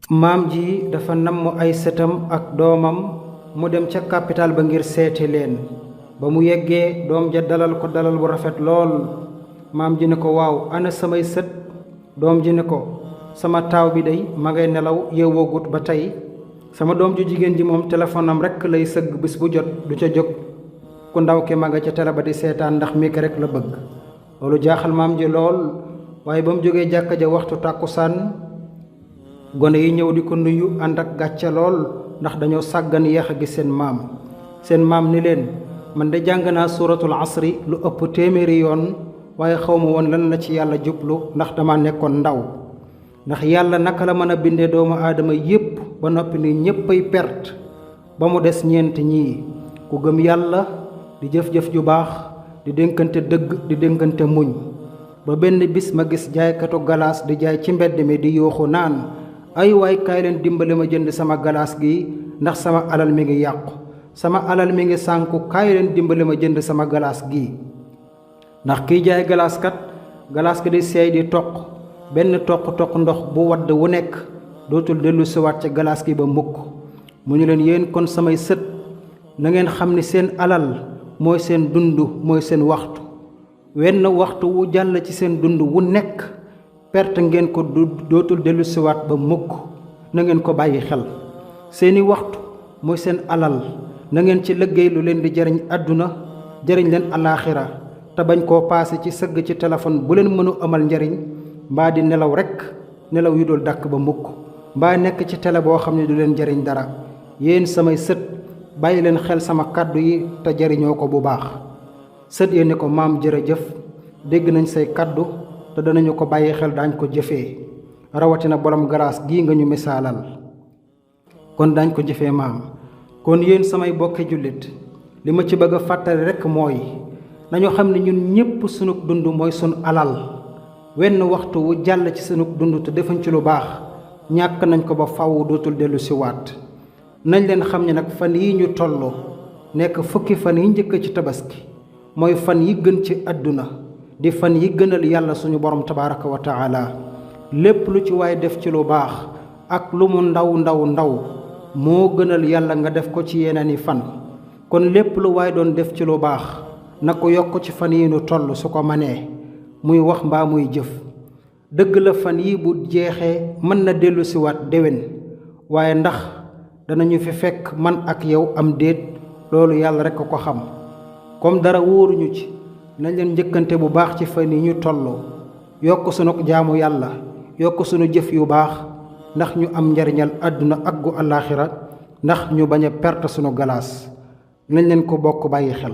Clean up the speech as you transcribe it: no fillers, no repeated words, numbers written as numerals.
maam ji dafa namm ay sëtam ak doomam mu dem ca capital ba ngir seeti leen ba mu yeggee doom ja dalal ko dalal bu rafet lool maam ji ne ko waaw ana samay sët doom ji ne ko sama taaw bi day ma ngay nelaw yeewoogut ba tey sama doom ju jigéen ji moom téléphone am rekk lay sëgg bis bu jot du ca jóg ku ndaw ki ma nga ca télé ba di seetaan ndax mii rek la bëgg loolu jaaxal maam ji lool waaye ba mu jógee jàkka ja waxtu tàkkusaan gone yi ñëw di ko nuyu ànd ak gàcce lool ndax dañoo sàggan yeex a gis seen maam ni leen man de jàng naa suuratul asri lu ëpp téeméeri yoon waaye xaw ma woon lan la ci yàlla jublu ndax dama nekkoon ndaw ndax yàlla naka la mën a bindee doomu aadama yépp ba noppi ni ñéppay perte ba mu des ñeent ñii ku gëm yàlla di jëf-jëf ju baax di dénkante dëgg di dénkante muñ ba benn bis ma gis jaaykatu galaas di jaay ci mbedd mi di yuuxu naan ay waay kaay leen dimbali ma jënd sama galaas gi ndax sama alal mi ngi yàqu sama alal mi ngi sànku kaay leen dimbali ma jënd sama galaas gi ndax kiy jaay galaas ga di seey di toq benn toq ndox bu wadd wu nekk dootul dellu siwaat ca galaas gi ba mukk mu ñu leen yéen kon samay sët na ngeen xam ni seen alal mooy seen dund mooy seen waxtu wenn waxtu wu jàll ci seen dund wu nekk perte ngeen ko dootul dellu siwaat ba mukk na ngeen ko bàyyi xel seeni waxtu mooy seen alal na ngeen ci liggéey lu leen di jariñ àdduna jariñ leen alaaxira te bañ koo paase ci sëgg ci téléphone bu leen mënu amal njariñ mbaa di nelaw rekk nelaw yu dul dàkk ba mukk mbaa nekk ci télé boo xam ne du leen jariñ dara yéen samay sët bàyyi leen xel sama kàddu yi te jariñoo ko bu baax sët yéen ne ko maam jërëjëf dégg nañ say kàddu te danañu ko bàyyi xel daañ ko jëfee rawatina borom galaas gii nga ñu misaalal kon daañ ko jëfee maam kon yéen samay bokki jullit li ma ci bëgg a fàttali rekk mooy nañu xam ne ñun ñépp sunu dund mooy sunu alal wenn waxtu wu jàll ci sunu dund te defuñ ci lu baax ñàkk nañ ko ba faw dootul dellu si waat nañ leen xam ne nag fan yi ñu toll nekk fukki fan yi njëkk ci tabaski mooy fan yi gën ci àdduna di fan yi gënal yàlla suñu borom tabaraka wa taala lépp lu ci waay def ci lu baax ak lu mu ndaw moo gënal yàlla nga def ko ci yeneeni fan kon lépp lu waay doon def ci lu baax na ko yokk ci fan yi nu toll su ko manee muy wax mbaa muy jëf dëgg la fan yi bu jeexee mën na dellu siwaat déwén waaye ndax danañu fi fekk man ak yow am déet loolu yàlla rekk ko xam comme dara wóoruñu ci nañ leen njëkkante bu baax ci fan yi ñu toll yokk sunu jaamu yàlla yokk sunu jëf yu baax ndax ñu am njariñal àdduna ak gu àllaaxira ndax ñu bañ a perte sunu galaas nañ leen ko bokk bàyyi xel